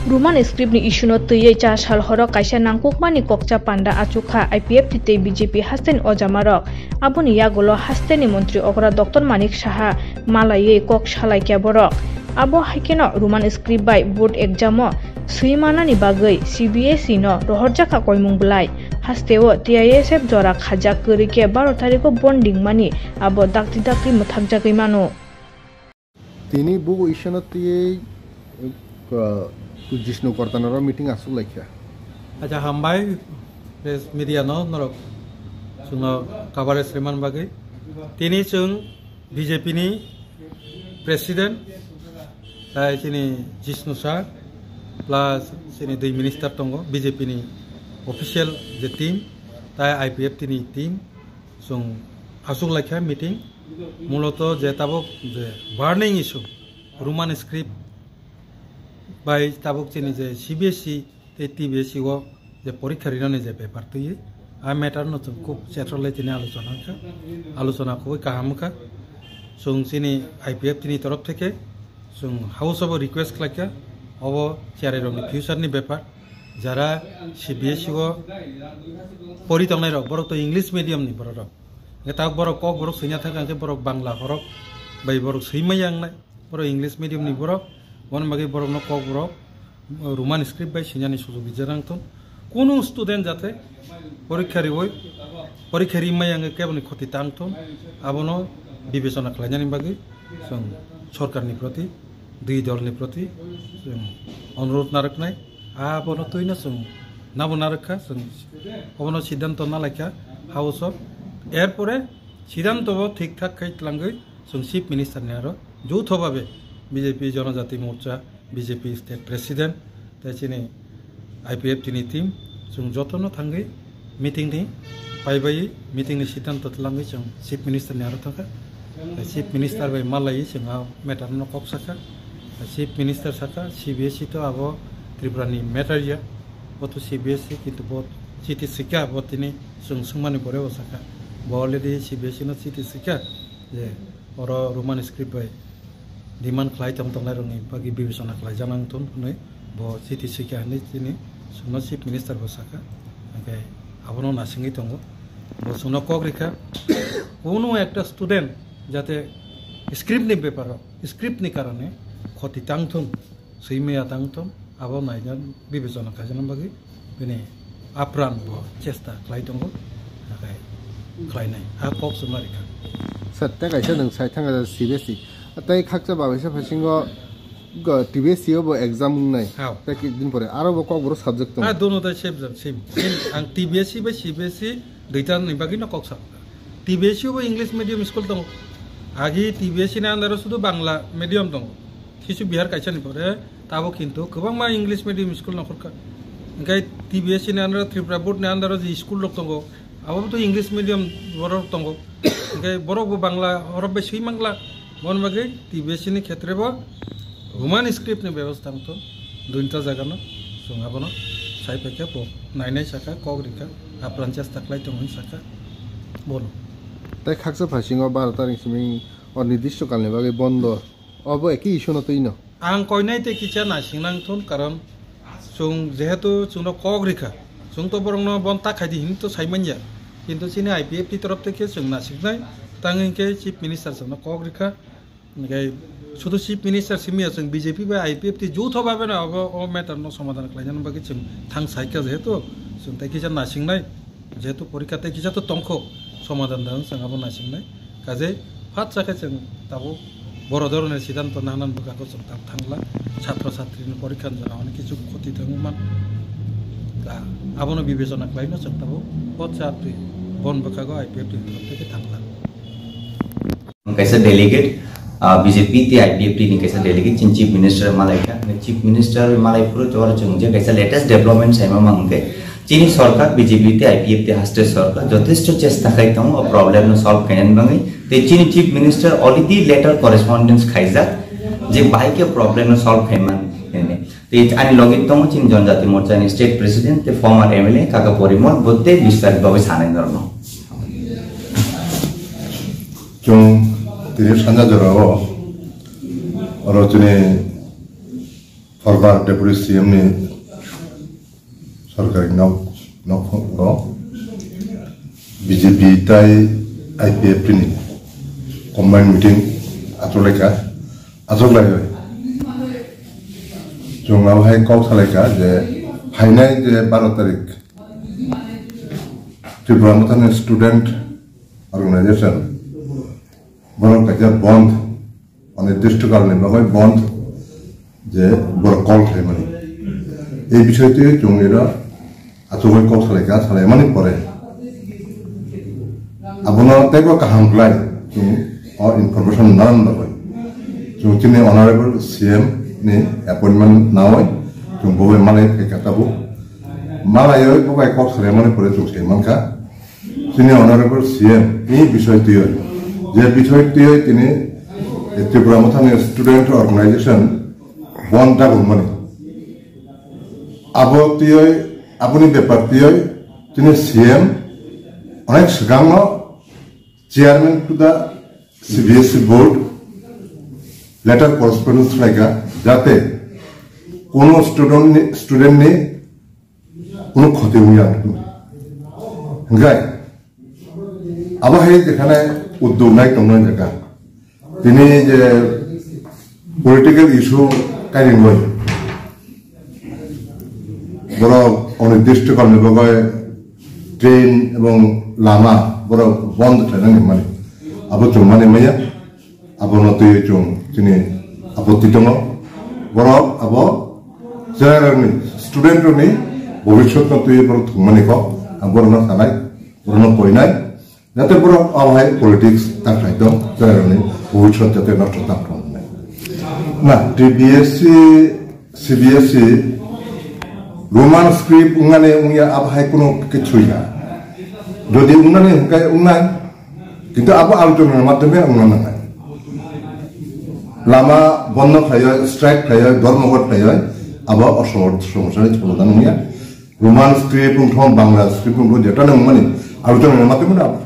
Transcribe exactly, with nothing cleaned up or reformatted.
Roman script ni issue no twiwi char sal horo kaisa nangkukmani kokcha panda achukha I P F T tei B J P hasteni ojamarok. Aboni yagulo hasteni montri okra Doctor Manik Saha malaiwi kok salaikha borok. Abo haikheno Roman script bai board exam o swi manani bagwi C B S E no rohorjakha koimung bwlai. Hasteo T I S F jora khajak kwrwi khe baro tarikh o bonding mani abo dakti dakti mwthakjagwi mano. Tini bugo isano tiyei, uh, Jishnu Kortanaro meeting aswk laikha. Acha hambai, press media no norok chwngno coverage rwmani bagwi. Tini chwng B J P ni president, tai chini Jishnu sir, plus chini dui minister tongo, B J P ni official je team, tai I P F T ni team, chwng aswk laikha meeting. Muloto je tabuk je burning issue, Roman script bai tabuk chini je C B S E tei T B S E o je porikha rinani je bepar twiwi, a matter no chwng khub chetrolai tini alochona wngkha, alochona khubui kaham wngkha. Chwng chini I P F T ni torof theke chwng house o bo request khlaikha, obo cherairokni future ni bepar, jara C B S E o pori tongnairok, borok to English medium ni borok rok. Hwnkhe tabuk borok kok borok swina thangkha, hwnkhe borok Bangla horok bai borok swi maya wngnai. Borok English medium ni borok, boni bagwi borokno kok borok, uh, Roman script bai swinani sujog rijak nang thun. Kunu student jate porikha riwi, porikha ri maya wngwi keboni khoti tang thun, abono bibechona khlainani bagwi chwng sorkarni proti, dui dolni proti chwng onurodh narwknai. Abono twino chwng nabo narwkha, chwng obono siddhanto nalaikha house o. Erpore siddhanto bo thik thak khai tlangwi chwng Chief Minister ni aro joutho babe B J P Jonojati Morcha, B J P State President, tei chini I P F T ni team, chwng jotono thangwi meeting ni paibai meeting ni siddhanto tlangwi chwng Chief Minister ni aro thangkha. Tei Chief Minister bai malaiwi chwng a matter no kok sakha. Chief Minister sakha, C B S E to abo Tripura ni matter ya, bo to C B S E, kintu bo chiti swikha, bo tini chwng swngmani pore bo sakha. Bo already C B S E no chiti swikha je oro Roman script bai demand khlai tong tongnai rokni bagwi bibechona khlai janang thun hwnwi bo chiti swikha hwnwi tini chwngno Chief Minister bo sakha. Hwnkhe abono nasingwi tongo. Bo chwngno kok rikha, kunu ekta student jate script ni beparo, script ni karone khoti tang thun, swi maya tang thun, abo naina bibechona khaijana bagwi bini apran bo chesta khlai tongo, nakhai khlainai. A kok chwngno rikha. Sir, tei kaisa nwng sai thangkha C B S E. Tei khakcha babaisa phasingo go T B S E o bo exam wngnai. Hao. Tei kidin pore aro bo kokborok subject tongo. Ah, dono tai same jam, same. Same. Ang T B S E bai C B S E duita ni bagwi no kok sa. T B S E o bo English medium school tongo. Agi T B S E ni under o sudu Bangla medium tongo. Kisu Bihar kaisa ni pore tabo kintu kwbangma English medium school nongkhorkha. Hingke T B S E ni under o, Tripura Board ni under o je school rok tongo, abo to English medium borok tongo. Hingke borok bo Bangla horok bai swi mangla. Bon bagwi T B S E ni khetre bo Roman script ni bebostha wngthon. Duinta jaga no chwng abono sai phaikha, bo nainai sakha, kok rikha, apran chesta khlai tongo hinwi sakha bono. Tei khaksa phasingo baro tarik simi o nirdisto kalni bagwi bondo. Obo eki issue no twi no. Ang koinai tei kisa naising nang thun, karon chwng jehetu chwngno kok rikha, chwng to borokno bon ta khaidi hinwi to sai manya, kintu chini I P F T torof theke chwng nasiknai, tang hinkhe Chief Minister chwngno kok rikha, hinkhe sudu Chief Minister simi ya chwng B J P bai I P F T joutho babe no abo o matter no somadhan khlainani bagwi chwng thang saikha, jehetu chwng tei kisa nasingnai. Jehetu porikha tei kisa to tongkho, somadhan da wng chwng abo naisingnai. Kaje phat chakhe chwng tabuk boro dhoroner siddhanto nahanani bwkhago chwng tabuk thangla. Chhatro chhatri ni porikha ni jora hwnwi kichu khoti thangwi man. Ta abono bibechona khlaino chwng tabuk o chhatri bon bwkhago I P F T ni thangla. Kaisa delegate, ah, B J P tei I P F T ni kaisa delegate chini Chief Minister malaikha. Chief Minister malai phuru oro chwng je kaisa latest development saima mang hwnkhe, chini sorkar B J P tei I P F T haste sorkar jotesto chesta khai tongo o problem no solve khainani bagwi. Tei chini Chief Minister already letter correspondence khaijak je bahai khe problem no solve khaiman hwnwi. Tei ani logi tongo chini Jonjati Morcha ni State President tei former M L A Kaka Porimol, bo tei bistar bagwi sanai norno. Chwng tini sanja jorao oro chini Sorkar Deputy C M ni sorkari nok nok ro B J P tai I P F T ni combined meeting achuk lai kha, achuk lai bai. Chwng abo hai kok salai kha je phainai je baro tarik Tripura Mothani Student Organization borok kaisa bond, mane district ni bagwi bond je borok call khlaimani. Ei bisoi twi chwng iro achugwi kok salai kha, salai mani pore abono teibo kaham khlai chwng o information nanan bagwi chwng chini honorable C M ni appointment nawi chwng bo bai malai phaikha tabuk. Malaiwi bo bai kok salai mani pore chwng sai mankha. Chini honorable C M ni bisoi twiwi, je bisoi twiwi tini Tripura Mothani Student Organization bond dagumani. Abo twiwi, aboni bepar twiwi chini C M onek swkangno chairman to the C B S E board letter correspondence khlaikha, jate kono student ni, student ni কোনো ক্ষতি হইয়া hingkai abo hai jekhane uddog nai tongnai jaka tini je political issue kairingoi borok onirdisto kalni bagwi train ebong lama borok bondo khlainani mani abo chwngmani maya. Abono twiwi chwng chini apotti tongo. Borok abo cherairokni, student rokni bobiswtno twiwi borok thwngmani kok ang borokno sanai, borokno koinai, jate borok abo hai politics ta khlai tong, cherairokni bobiswt jate nosto ta tong hwnwi. Na, T B S C, C B S E Roman script wngnani wngya abo hai kuno kichu ya. Jodi wngnani hwnkhe wngnai, kintu abo alochonani madhyome wngna nangnai. Lama bondo khlaiwi, strike khlaiwi, dhormoghot khlaiwi, abo osor somosa ni solution wngya. Roman script wngthong, Bangla script wngthong, jeta nang mani alochonani madhyome abo.